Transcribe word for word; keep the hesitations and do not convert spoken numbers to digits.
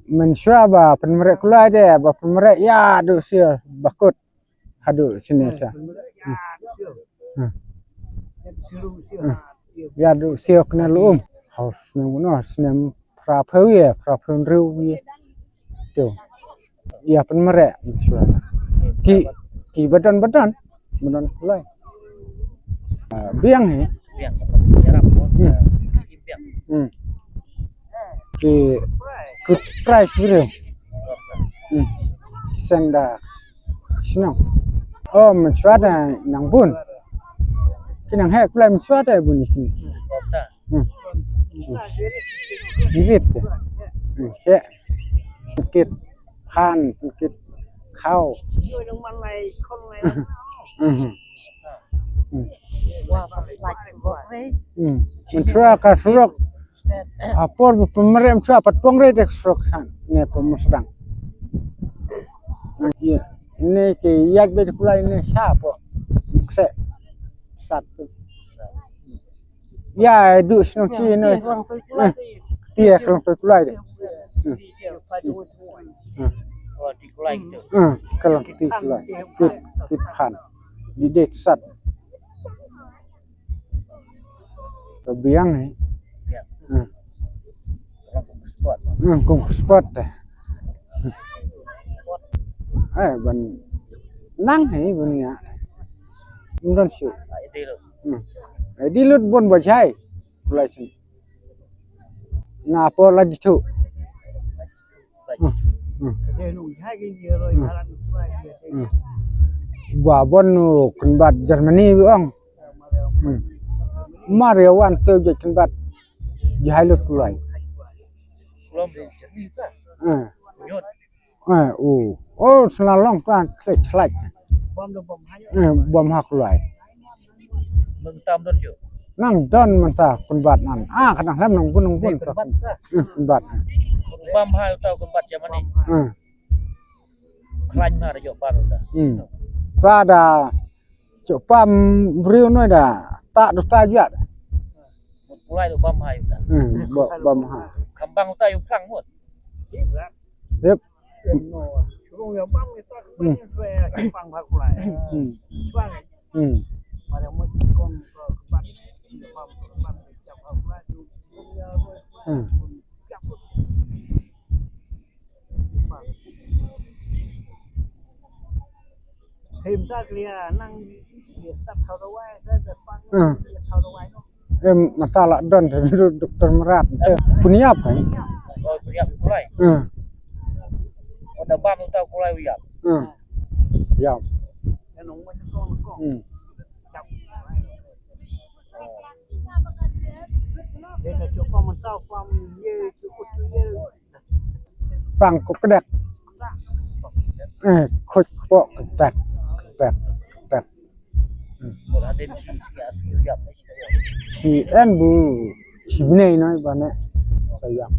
Mynshuwa ba pynmareh kulai de, ba pynmareh ïa duh sir bakut. Haduh sini sa. Hmm. Hmm. Hmm. Ïa duh sir kane lum. Haus ne uno snem phraphew ïa, phraphew hynriew ïa. Tu. Ïa pynmareh mynshuwa. Ki, ki badon badon. Badon kulai. Ah, biang hi. Biang. Ïarap. Hmm. Biang. Hmm. Ki, ki price briew. Hmm. Senda. Shnong. Oh, mynshuwa da nang bun. Ki nang heh kulai mynshuwa da bun ki. Hmm. Jirit. Hmm, heh. Kit. Phan, kit. Khaw. Hmm. Hmm. Mynshuwa ka surok. Ha por ba pynmareh mynshuwa pat pong re de ka surok san ne pynmynsdang. Ïa. Ne ki ïaid beit kulai ne sha po. Kse. Sat. Ïa, duh shnong chi ne. Ti ka long kulai de. Hmm. Hmm. Ka long ti kulai. Kit, kit phan. Di de sat. Ka biang hi. Hmm. Hmm, kum spot te. Eh, ban nang hi ban ïa. Ym don shuh. Hmm. Eh, di lut bun ba jai. Kulai sini. Nga por la jitu. Hmm. Hmm. Hmm. Ba bon nu kynbat Germany bi ong. Hmm. Mar ïa wan tu je kynbat jai lut kulai. Hmm. Eh, u. Oh, sla long kan, sla, sla. Eh, bom ha kulai. Nang don mynta kynbat nan. Ah, ka nang lem nang bun, nang bun. Eh, kynbat. Eh, kynbat. Bam ha uta kynbat Germany. Eh. Khlaiñ ma ra jok bam uta. Hmm. Ta da jok bam briew noi da. Ta du ta jat. Mut kulai du bam ha uta. Hmm, bo-, bam ha. Kham bang uta yu phlang mut. Yep. Hmm. Hmm. Hmm. Hmm. Hmm. Em, mynta la don te doktor Mrad te pun ïap kan. Oh, pun ïap kulai. Hmm. Oh, da bam uta kulai u ïap. Hmm. Ïap. Hmm. Pang ko kdek. Eh, khuid ko kdek, kdek, kdek. Hmm. Shi en bu, shi bnai na ba ne. Sa ïap.